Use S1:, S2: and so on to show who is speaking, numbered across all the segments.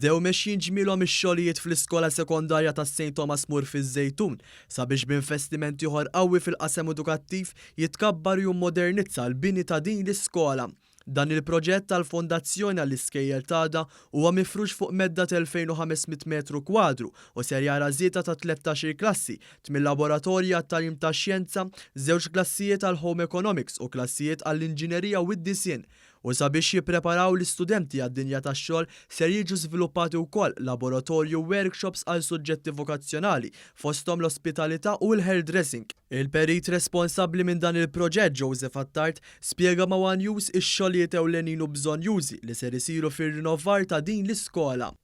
S1: Bdew mexjin ġmielhom ix-xogħlijiet fl-iskola sekondarja ta' St Thomas More fiż-Żejtun sabiex b'investiment ieħor qawwi fil-qasam edukattiv jitkabbar u jimmodernizza l-bini ta' din l-iskola. Dan il-proġett tal-Fondazzjoni għall-Iskejjel t'Għada huwa mifrux fuq medda t'2,500 metru kwadru u ser jara żieda ta' 13-il klassi, tmien laboratorji għat-tagħlim tax-xjenza, żewġ klassijiet għall-Home Economics u klassijiet għall-Inġinerija u d-Disinn. U sabiex jippreparaw l-istudenti għad-dinja tax-xogħol ser jiġu żviluppati wkoll laboratorji u workshops għal suġġetti vokazzjonali, fosthom l-ospitalità u l-hairdressing. Il-perit responsabbli minn dan il-proġett, Joseph Attard, spjega ma' one News ix-xogħlijiet ewlenin u bżonnjużi li ser isiru fir-rinnovar ta' din l-iskola.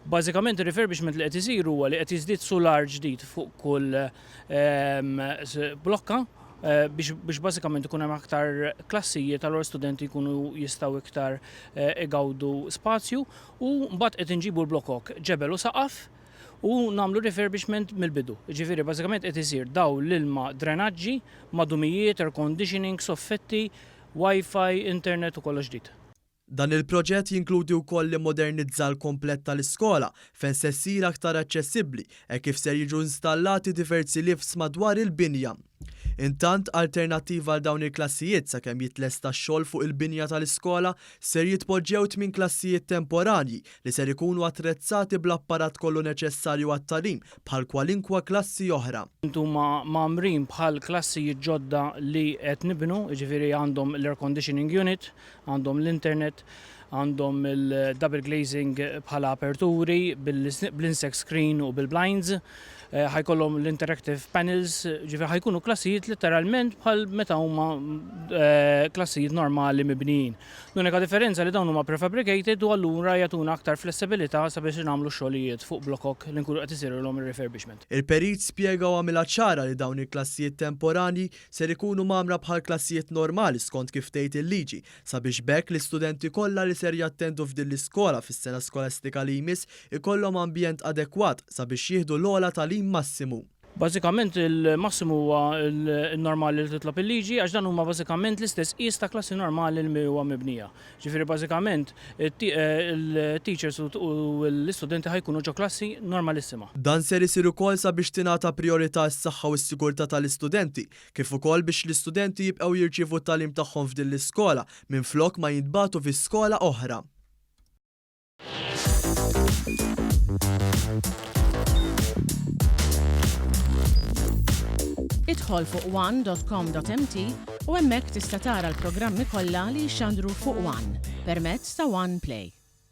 S2: Bażikament ir-refurbishment li qed isir huwa li qed jiżdied sular ġdid fuq kull blokka biex bażikament ikun hemm aktar klassijiet allura studenti jkunu jistgħu iktar igawdu spazju u mbagħad qed inġibu l-blokok ġebel u saqaf u nagħmlu refurbishment mill-bidu. Jiġifieri bażikament qed isir dawl, l-ilma, drenaġġi, madumijiet, air conditioning, soffetti, wifi, internet u kollox ġdid.
S1: Dan il-proġett jinkludi wkoll l-immodernizzar komplet tal-iskola fejn se ssir aktar aċċessibbli hekk kif ser jiġu installati diversi lifts madwar il-binja. Intant, alternattiva għal dawn il-klassijiet sakemm jitlesta x-xogħol fuq il-binja tal-iskola ser jitpoġġew tmien klassijiet temporanji li ser ikunu attrezzati bl-apparat kollu neċessarju għat-tagħlim bħal kwalinkwa klassi oħra.
S2: Huma mgħammrin bħal klassijiet ġodda li qed nibnu, jiġifieri għandhom l-air conditioning unit, Għandhom l-internet, għandhom il-double glazing bħala aperturi, bl-insect screen u bil-blinds, ħa jkollhom l-interactive panels, ġifieri ħa jkunu klassijiet litteralment bħal meta huma klassijiet normali mibnijin. L-unika differenza li dawn huma prefabricated u allura jagħtuna aktar flessibilità sabiex nagħmlu xogħlijiet fuq blokok li nkunu qed isirilhom ir-refurbishment.
S1: Il-perit spjega u għamilha ċara li dawn il-klassijiet temporanji ser ikunu mgħammra bħal klassijiet normali skont kif tgħid il-liġi, sabiex b'hekk l-istudenti kollha li ser jattendu f'din l-iskola fis-sena skolastika li jmiss ikollhom ambjent adekwat sabiex jieħdu l-ogħla tagħlim massimu.
S2: Bażikament il-massimu huwa n-normali li titlob il-liġi għax dan huma bażikament l-istess qies ta' klassi normali li huwa mibnija. Ġifieri bażikament il-teachers u l-istudenti ħa jkunu ġo klassi normalissima.
S1: Dan ser isir ukoll sabiex tingħata prijorità s-saħħa u s-sigurtà tal-istudenti, kif ukoll biex l-istudenti jibqgħu jirċievu t-tagħlim tagħhom f'din l-iskola minflok ma jintbagħtu fi skola oħra.
S3: Idħol fuq one.com.mt u hemmhekk tista' tara l-programmi kollha li jixxandru fuq One permezz ta' One Play.